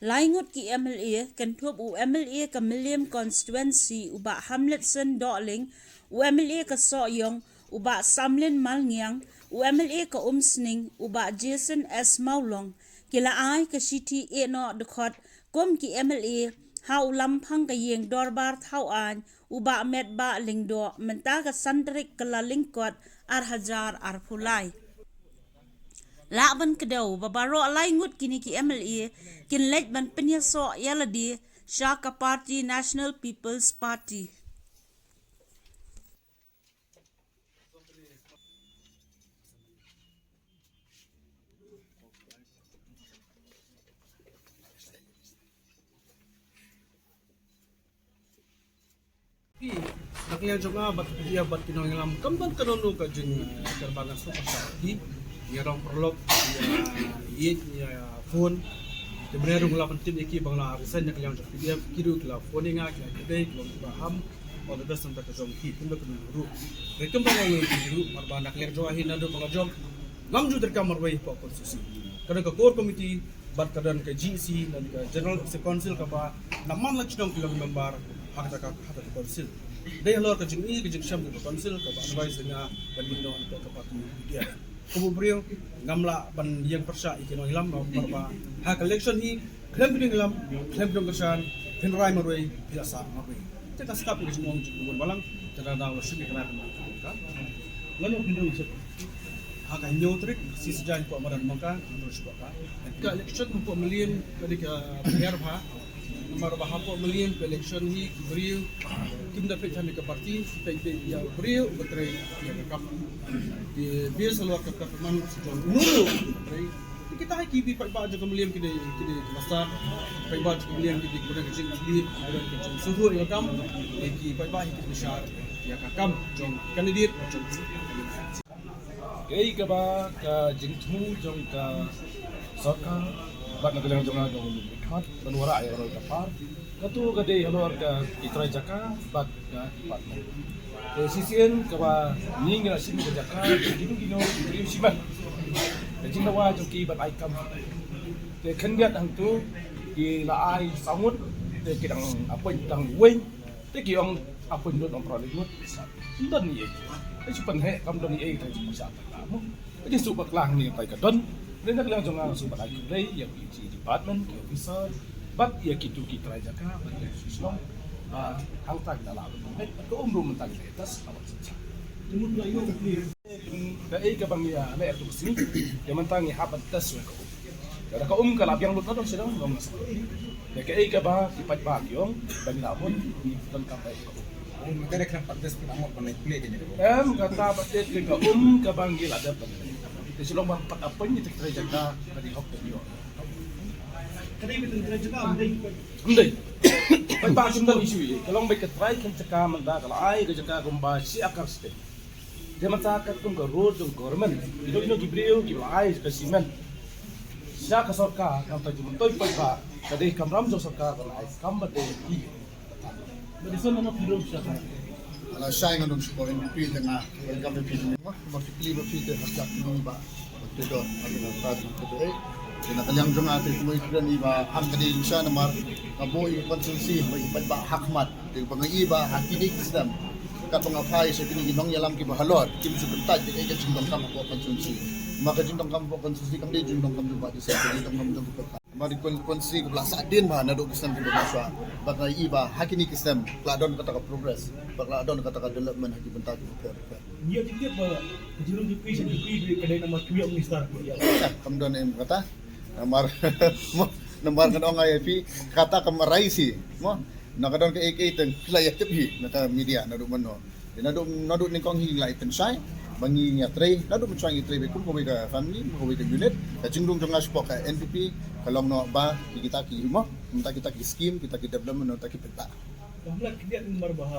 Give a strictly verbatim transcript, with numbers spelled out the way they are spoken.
Lai ngut ki M L A, kynthup u M L A ka Mylliem Constituency u Bah Hamletson Dohling, u M L A ka Sohiong u Bah Samlin Malngiang, u M L A ka Umsning u Bah Jason S Mawlong, ki la ai ka shithi ïehnoh dkhot kum ki M L A ha u Lamphang ka Ïing Dorbar Thawaiñ u Bah Metbah Lyngdoh mynta ka san tarik Kyllalyngkot ar hajar arphew lai. Lah ban kdew ba baroh lai ngut kine ki M L A kin leit ban pynïasoh ïa lade sha ka party National People's Party. Phi, na ka liang jong nga bad phi ïa bad ki nongïalam kam don kano kano ka jing, eh, kyrpang nga sngewbha sha phi. Ïa rong paralok, ïa ïeit, ïa phone. Te mynne ruh nga la pyntip ïa ki ba nga la resign na ka liang jong P D F, ki ruh ki la phone ïa nga, ki la kyrpad, ki long kiba ham. All the best na ka bynta ka jong phi, kumba kano ruh. Te kumba nga ong ïa phi ruh, mar ba na ka liang jong nga hi naduh ba nga jop, ngam ju treikam marwei hapoh constituency. Ka don ka core committee, bad ka don ka G E C, don ka General Executive Council kaba na man la shnong ki long member ha kata ka, ha kata ka council. Dei halor ka jingïeit ka jingshem ka council kaba advice ïa nga ban mih noh na ka party P D F. Kum u briew ngam lah ban ïeng pyrshah ïa ki nongïalam namar ba ha ka election hi khlem phi nongïalam, khlem phi nongkyrshan, phin rai marwei, phi la sah marwei. Te ka sngap ïa ka jingmong jong u bun balang, te da daw la shim ïa ka rai ka. Lano phin rung suk. Ha ka hynñiew tarik, shi sijaiñ hapoh madan Mongkang, phin rung suk ka. Ka election hapoh Mylliem ka dei ka pher bha. Namar ba hapoh Mylliem ka election hi ki briew kim da peit sha ka party, ki peit peit ïa u briew uba trei ïa ka kam. Te base halor ka performance jong uno uno uba trei. Kita hi ki paidbah jong ka Mylliem ki dei, ki dei kiba sah. Paidbah jong ka Mylliem ki dei kiba don ka jingkit, kiba don ka jingsngewthuh ïa ka kam. Te ki paidbah hi ki bishar ïa ka kam jong candidate jong kaei kaba ka jingthmu jong ka sorkar bad na ka liang jong nga jong u Mr Khmat ban wanrah ïa ka roi ka par. Kato ka dei halor ka ki trai jaka bad ka department. Te shisien kaba ngi ngi la shim ka jaka, kino kino ki briew shimet. Ka jingdawa jong ki ban ai kam. Te khyndiat hangto ki la ai saw ngut, te ki dang appoint tang wei. Te ki ong appoint lut ong pra lut. Ym don ei. Te shu pynheh kam don ei te shu pynshah tang mo. Ka jingsuk bakla hangne tai ka don. Te na ka liang jong nga nga sngewbha ban ai khublei ïa ki department, ki officer, bad ïa kito ki trai jaka, bad ïa ki shnong. Ba hangta ki la lah ban pynheh, bad ka um ruh mynta ki la ïa test, ka wan sha. Kaei kaba ngi ïa leh ha ka sngi, ïa mynta ngi hap ban test ïa ka um. Ïa ka um ka la biang lut na dong sha dong, dong na sha. Ïa kaei kaba ki paidbah ki ong, ba ngi la vote, ngi donkam ban ïa ka um. Em, kata ba te ka um kaba ngi la dep ban. Te shu long ba pat appoint ïa ki trai jaka ka dei hok ka dei ïoh. Ym dei. Paidbah kim don issue ïa ka long ba ka trai khein jaka mynta ka la ai ka jaka kumba shi akar state. Te mynta katkum ka road jong government, ino ino ki briew kiba la ai ka cement sha ka sorkar, nangta jingmyntoi paidbah ka dei kamram jong sorkar ban ai kam ba dei ki. Ba dei son na phi ruh sha ka. Lashai nga don sha ka N P P te nga welcome phi. Mo, mo phi kli ba phi te hap jap nong ba. Te don, atu na ta jong te dei. Te na ka liang jong nga te kumoi kren i ba ham ka dei sha namar ka boi constituency ba i paidbah ha khmat. Te ba nga i ba ha kine ki snem. Katba nga phai sha kine ki nongïalam kiba halor, kim shu kyntait ïa ka jingdonkam hapoh constituency. Ma ka jingdonkam hapoh constituency kam dei jingdonkam jong ba dei sa ka jingdonkam jong ka paidbah. Namar i constituency ka la sah dien bha naduh ki snem kiba mynshuwa. Bad nga i ba ha kine ki snem ka la don kata ka progress, bad ka la don kata ka development ha ki bynta kiba pher pher. Ïa ki tip ba ka jingrung jingpui sha ki pui ka dei namar ki ïa minister ki ïa. Kam don em kata. Namar, mo, namar ngan ong ïa phi, kata ka marai si, mo. Na ka don kaei kaei te phi la ïa tip hi na ka media naduh mynno. Te naduh, naduh nyngkong hi ngi la ïa pynshai ba ngi ïa trei, naduh mynshuwa ngi trei beit kum kawei ka family, kum kawei ka unit. Ka jingrung jong nga shapoh ka N P P ka long noh ba ïa kita ki, mo, kita ki scheme, kita ki development, kita ki paidbah. Ka mlak kdiat namar ba ha